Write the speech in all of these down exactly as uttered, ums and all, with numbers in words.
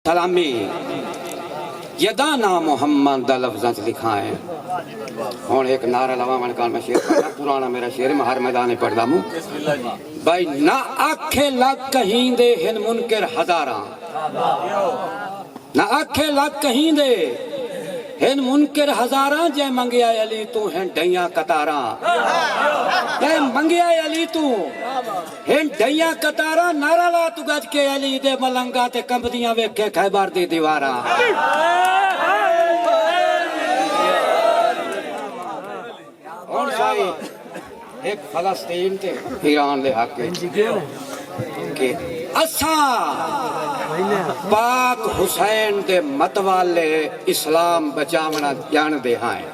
سلامی، یدا نام محمد دا لفظاں چ لکھاں ہے۔ ہن ہک نعرہ لواوݨ کال میں شعر پڑھنا، پرانا میرا شعر ہے، میں ہر میدان وچ پڑھدا ہوں۔ بھائی، نہ آکھے لڳ کہیں دے ہن منکر ہزاراں، نہ آکھے لڳ کہیں دے ہن منکر ہزاراں، جے منگیا علی توں ہن ڈھیاں قطاراں، جے منگیا علی توں ہن ڈھیاں قطاراں، نعرہ لا توں گج کے علی دے ملنگاں تے کمبدیاں ویکھے خیبر دی دیواراں۔ ہݨ سائیں، ہک فلسطین تے ایران دے حق وچ کہ اساں پاک حسین دے متوالے اسلام بچاوݨا ڄاݨدے ہائیں۔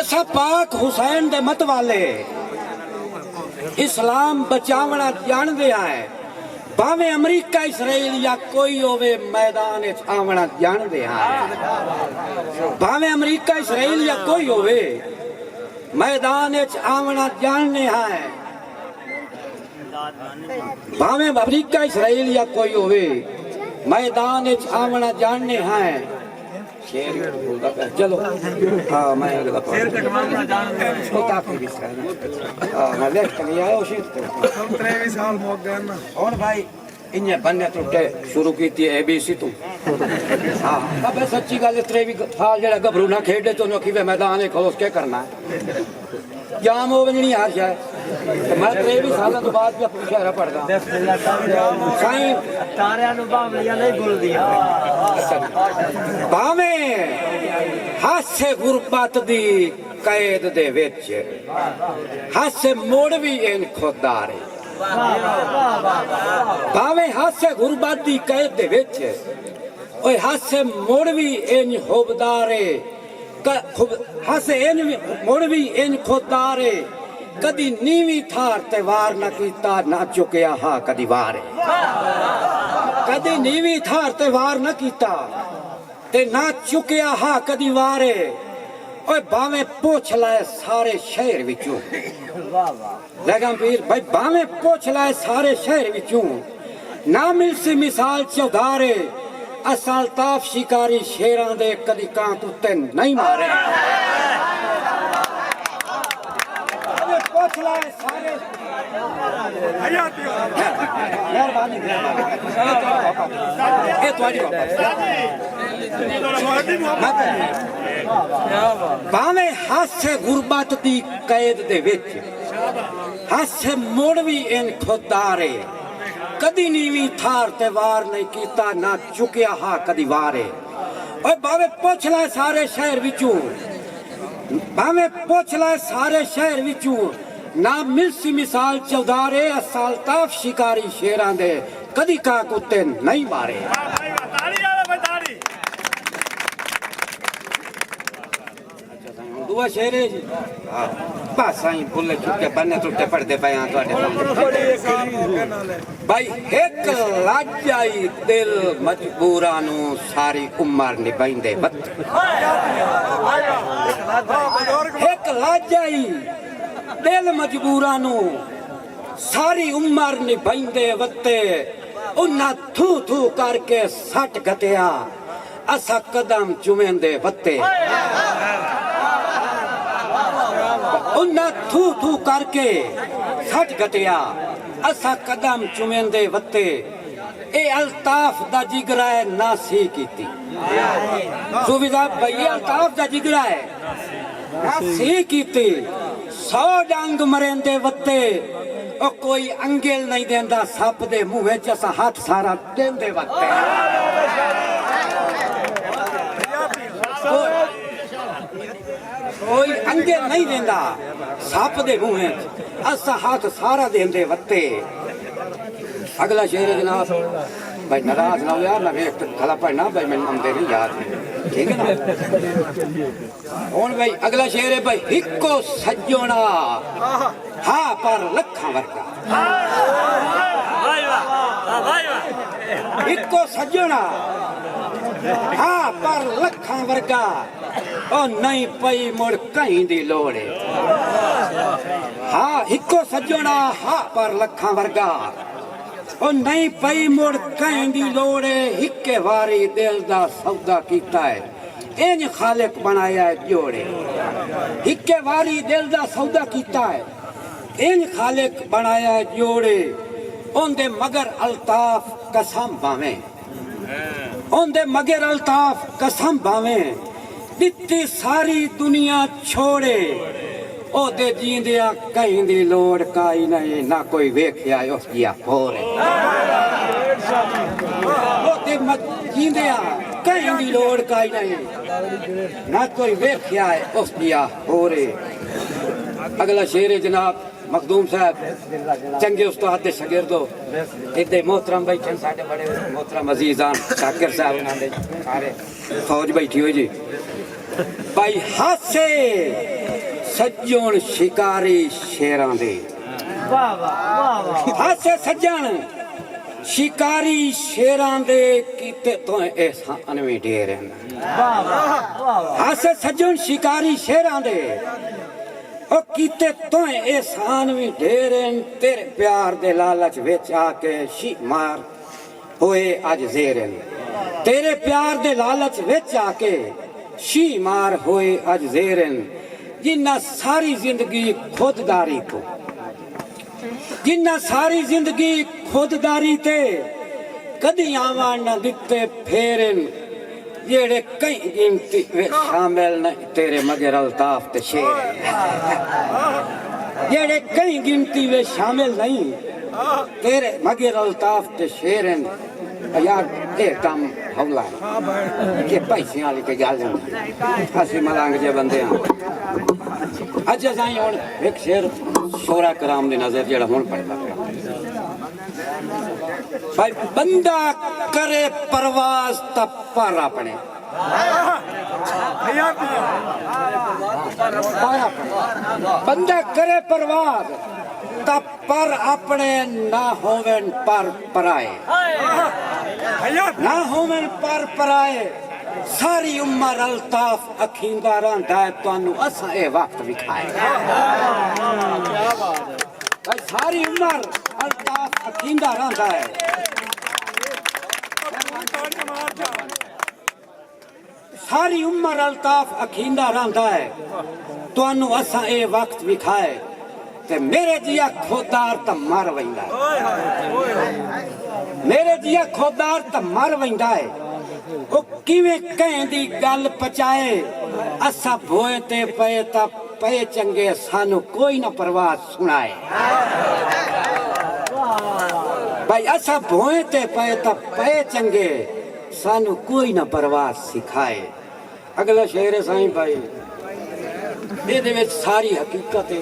اساں پاک حسین دے متوالے اسلام بچاوݨا ڄاݨدے ہائیں۔ بھاویں امریکہ اسرائیل یا کوئی ہووے، میدان اچ آوݨا ڄاݨدے ہائیں۔ بھاویں امریکہ اسرائیل یا کوئی ہووے، میدان اچ آوݨا ڄاݨدے ہائیں۔ بھاویں امریکہ اسرائیل یا کوئی ہووے، میدان اچ آوݨا ڄاݨدے ہائیں۔ شعر ہی بولدا پیا۔ چلو۔ ہاں، میں اگلا پڑھ۔ شعر کٹوانا جان۔ او تاکہ بھی سارا۔ ہاں، میں لکھ کے نہیں آیا، او شعر تے۔ ہم تریوی سال مک گئے نا۔ ہن بھائی، انہیں بننے ٹوٹے شروع کیتی اے بی سی توں۔ ہاں، ابے سچی گل ہے، تریوی سال جڑا گبرو نہ کھیڈے تو انہوں کی میدان ہے، کھلوس کے کرنا ہے۔ جام ہو ونجنی ہر شے۔ تے میں تریوی سالاں تو بعد بھی اپنا شعرہ پڑھدا۔ سائیں، تاریاں نوں باہمنیاں نہیں بھلدیاں۔ بھاویں ہاسے غربت دی قید دے وچ، ہاسے مڑ وی ان خوددار ہے۔ بھاویں ہاسے غربت دی قید دے وچ، اوئے ہاسے مڑ وی ان خوددار ہے۔ ک-، خب-، ہس انج مڑ وی انج خوددار اے، کدی نیویں تھار تے وار نہ کیتا، نہ چکیا ہا کدی وار اے۔ کدی نیویں تھار تے وار نہ کیتا تے نہ چکیا ہا کدی وار اے۔ اوئے بھاویں پوچھ لائے سارے شہر وچوں۔ بیگم پیر بھائی، بھاویں پوچھ لائے سارے شہر وچوں، نہ ملسی مثال چودھارے۔ اساں الطاف شکاری شیراں دے، کدی کاں کتے نہیں مارے۔ بھاویں پوچھ لائے سارے۔ مہربانی، مہربانی۔ اے تہاݙی محبت۔ بھاویں ہاسے غربت دی قید دے وچ، ہاسے مڑ وی ان خوددار اے۔ کدی نیویں تھار تے وار نہیں کیتا، نہ چکیا ہا کدی وار اے۔ اوئے بھاویں پوچھ لائے سارے شہر وچوں، بھاویں پوچھ لائے سارے شہر وچوں، نہ ملسی مثال چودھارے۔ اساں الطاف شکاری شیراں دے، کدی کاں کتے نہیں مارے۔ اچھا سائیں، ہݨ ݙوہا شعر ہے جی۔ ہاں۔ بس سائیں، بھلے چکے بننے ترٹے پڑھدے پئے ہاں تہاݙے سامݨے۔ بھائی، ہک لج آئی دل مجبوراں نوں، ساری عمر نبھیندے وتے۔ ہک لج آئی دل مجبوراں نوں، ساری عمر نبھیندے وتے۔ انہاں تھو تھو کر کے سٹ گھتیا، اساں قدم چومیندے وتے۔ انہاں تھو تھو کر کے سٹ گھتیا، اساں قدم چومیندے وتے۔ اے الطاف دا جگرا ہے، نہ سی کیتی۔ صوفی صاحب، بھئی، اے الطاف دا جگرا ہے، نہ سی کیتی۔ سو ݙنگ مریندے وتے، او کوئی انگل نہیں ݙیندا سپ دے منہ وچ، اساں ہتھ سارا ݙیندے وتے۔ کوئی انگل نہیں ݙیندا سپ دے منہ وچ، اساں ہتھ سارا ݙیندے وتے۔ اگلا شعر ہے جناب، بھائی ناراض نہ ہو یار، میں ویکھ تے کھلا پڑھنا، بھائی مینوں آندے نہیں یاد، ٹھیک ہے نا؟ ہݨ بھائی اگلا شعر ہے بھائی، ہکو سڄݨا ہا پر لکھاں ورگا۔ ہکو سڄݨا ہا پر لکھاں ورگا، او نہیں پئی مڑ کہیں دی لوڑ ہے۔ ہا، ہکو سڄݨا ہا پر لکھاں ورگا، او نئیں پئی مڑ کہیں دی لوڑ اے، ہکے واری دل دا سودا کیتا اے، انج خالق بݨایا اے جوڑ اے۔ ہکے واری دل دا سودا کیتا اے، انج خالق بݨایا اے جوڑ اے۔ اوندے مگر الطاف قسم بھانویں، اوندے مگر الطاف قسم بھانویں، ݙتی ساری دنیا چھوڑ اے، اوندے جیندیاں کہیں دی لوڑ کائی نئیں، نہ کوئی ویکھیا اے اس جیہا ہور اے۔ اوندے م-، جیندیاں کہیں دی لوڑ کائی نئیں، نہ کوئی ویکھیا اے اس جیہا ہور اے۔ اڳلا شعر اے جناب، مخدوم صاحب، چنڳے استاد دے شاگرد ہو۔ اتھے محترم بیٹھے ہن ساݙے بڑے محترم عزیز ہن، شاکر صاحب، انہاں دے سارے فوج بیٹھی ہوئی جی۔ بھائی ہاسے سڄݨ شکاری شیراں دے۔ واہ، واہ، واہ، واہ۔ ہاسے سڄݨ شکاری شیراں دے، کیتے توں احسان وی ڈھیر ہن۔ واہ، واہ، واہ، واہ۔ ہاسے سڄݨ شکاری شیراں دے، او کیتے توں احسان وی ڈھیر ہن۔ تیرے پیار دے لالچ وچ آ کے شینہہ مار ہوئے اڄ زیر ہن۔ تیرے پیار دے لالچ وچ آ کے شینہہ مار ہوئے اڄ زیر ہن۔ جنہاں ساری زندگی خود داری کوں، جنہاں ساری زندگی خود داری تے کݙی آوݨ نہ ݙتے پھیر ہن، جیڑھے کہیں ڳنتی وچ شامل نئیں، تیرے مگر الطاف تے شعر ہن۔ جیڑھے کہیں ڳنتی وچ شامل نئیں، تیرے مگر الطاف تے شعر ہن۔ یار، اے کم ہولا ہے کہ پیسے والی کوئی ڳالھ نہیں۔ اسی ملنگ جے بندے ہاں۔ اچھا سائیں، ہݨ ہک شعر شعراء کرام دی نظر جیڑھا ہݨ پڑھدا پیا۔ بھائی، بندہ کرے پرواز تاں پر اپݨے۔ پر اپݨے۔ بندہ کرے پرواز تاں پر اپݨے، نہ ہوون پر پرائے۔ نہ ہوون پر پرائے۔ ساری عمر الطاف اکھیندا رہندا ہے، تانوں اساں اے وقت وکھائے۔ بھائی، ساری عمر الطاف اکھیندا رہندا ہے۔ ساری عمر الطاف اکھیندا رہندا ہے، تانوں اساں اے وقت وکھائے۔ تے میرے جیہا خوددار تاں مر ویندا ہے۔ میرے جیہا خوددار تاں مر ویندا ہے۔ او کیویں کہیں دی ڳل پچائے، اساں بھوئیں تے پئے تاں پئے چنڳے، سانوں کوئی نہ پرواز سݨائے۔ بھائی، اساں بھوئیں تے پئے تاں پئے چنڳے، سانوں کوئی نہ پرواز سکھائے۔ اڳلا شعر ہے سائیں بھائی، ایندے وچ ساری حقیقت ہے،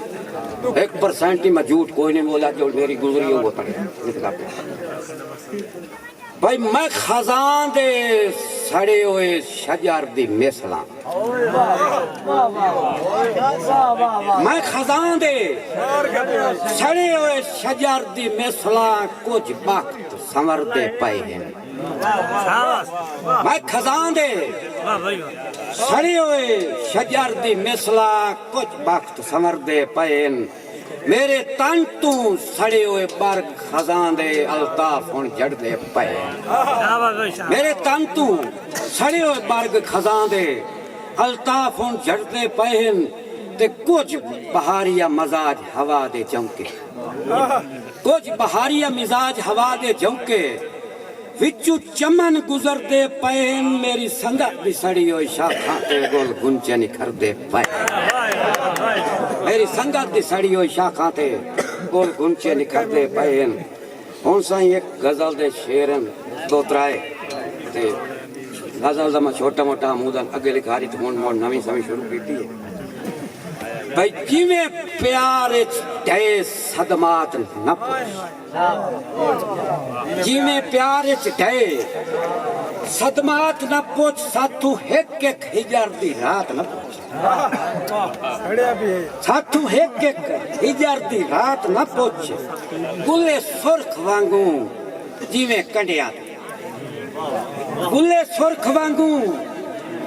ہک پرسینٹ ہی میں جھوٹ کوئی نہیں بولا، جو میری گزری ہو وہ پڑھے۔ بھائی، میں خزاں دے سڑے ہوئے شجر دی مثلاں۔ میں خزاں دے سڑے ہوئے شجر دی مثلاں، کجھ بخت سنوردے پئے ہن۔ میں خزاں دے سڑے ہوئے شجر دی مثلاں، کجھ بخت سنوردے پئے ہن۔ میرے تن توں سڑے ہوئے برگ خزاں دے الطاف ہݨ جھڑدے پئے ہن۔ میرے تن توں سڑے ہوئے برگ خزاں دے الطاف ہݨ جھڑدے پئے ہن، تے کجھ بہاریہ مزاج ہوا دے جھونکے، کجھ بہاریہ مزاج ہوا دے جھونکے وچوں چمن گزردے پئے ہن۔ میری سنگت دی سڑی ہوئی شاخاں تے گل گنچے نکھردے پئے۔ میری سنگت دی سڑی ہوئی شاخاں تے گل گنچے نکھردے پئے ہن۔ ہݨ سائیں، ہک غزل دے شعر ہن، ݙو ترائے، تے غزل دا میں چھوٹا موٹا عموداً اڳے لکھا ݙتی، ہݨ مڑ نویں سویں شروع کیتی ہے۔ بھئی، جیویں پیار اچ ڈھئے صدمات نہ پچھ، جیویں پیار اچ ڈھئے صدمات نہ پچھ، ساتھوں ہک ہک ہجر دی رات نہ پچھ۔ ساتھوں ہک ہک ہجر دی رات نہ پچھ، گلے سرخ وانگوں جیویں کنڈیاں تے، گلے سرخ وانگوں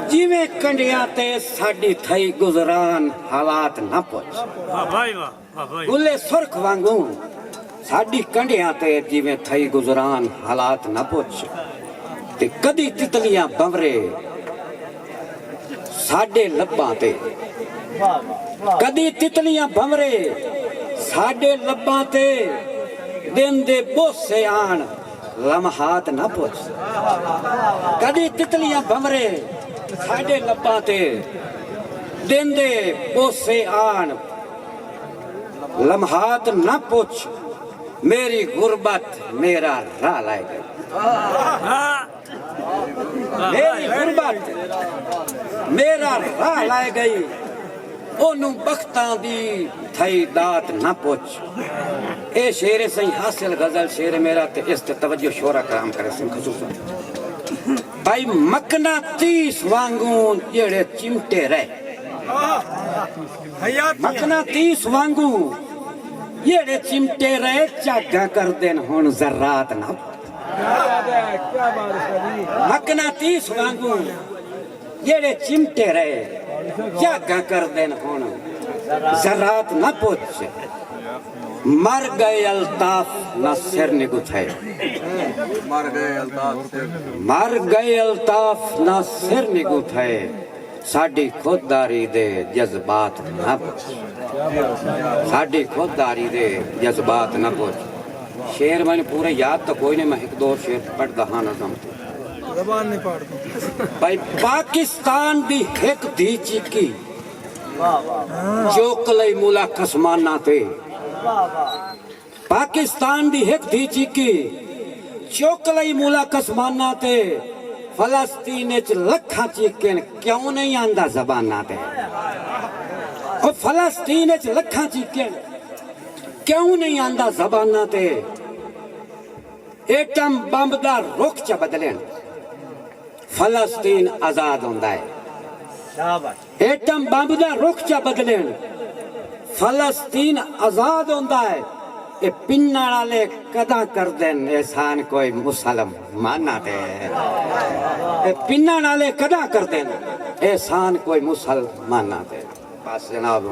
جیویں کنڈیاں تے، ساݙی تھئی گزران حالات نہ پچھ۔ واہ بھائی واہ، واہ بھائی۔ گلے سرخ وانگوں ساݙی کنڈیاں تے جیویں تھئی گزران حالات نہ پچھ، تے کدی تتلیاں بھنورے ساݙے لباں تے، کدی تتلیاں بھنورے ساݙے لباں تے، ݙن دے ٻوسے آن لمحات نہ پچھ۔ کدی تتلیاں بھنورے ساݙے لباں تے، ݙن دے ٻوسے آن لمحات نہ پچھ۔ میری غربت میرا راہ لائے ڳئی، میری غربت میرا راہ لائے ڳئی، اونوں بختاں دی تھئی دات نہ پچھ۔ اے شعر ہے سئیں حاصل غزل، شعر ہے میرا، تے اس تے توجہ شعراء کرام کرے سن خصوصاً۔ بھائی، مقناطیس وانگوں جیڑھے چمٹے رہے، مقناطیس وانگوں جیڑھے چمٹے رہے، جھاگاں کردن ہݨ ذرات نہ۔ مقناطیس وانگوں جیڑھے چمٹے رہے، جھاگاں کردن ہݨ ذرات نہ پچھ۔ مر ڳئے الطاف نہ سر نگو تھئے، مر ڳئے الطاف سر، مر ڳئے الطاف نہ سر نگو تھئے۔ ساݙی خودداری دے جذبات نہ پچھ، ساݙی خودداری دے جذبات نہ پچھ۔ شعر میں پورے یاد تو کوئی نہیں، میں ہک دو شعر پڑھدا ہاں نظم تے۔ زبان نہیں پاڑ۔ بھائی، پاکستان دی ہک دھی چیکی، چوک لئی مولا کسماناں تے۔ پاکستان دی ہک دھی چیکی، چوک لئی مولا کسماناں تے۔ فلسطین اچ لکھاں چیکن، کیوں نہیں آندا زباناں تے؟ او فلسطین اچ لکھاں چیکن، کیوں نہیں آندا زباناں تے؟ ایٹم بمب دا رخ چا بدلن، فلسطین آزاد ہوندا ہے۔ ایٹم بمب دا رخ چا بدلن، فلسطین آزاد ہوندا ہے۔ اے پنݨ آلے کݙاں کردن احسان کوئی مسلماناں تے؟ اے پنݨ آلے کݙاں کردن احسان کوئی مسلماناں تے؟ بس جناب۔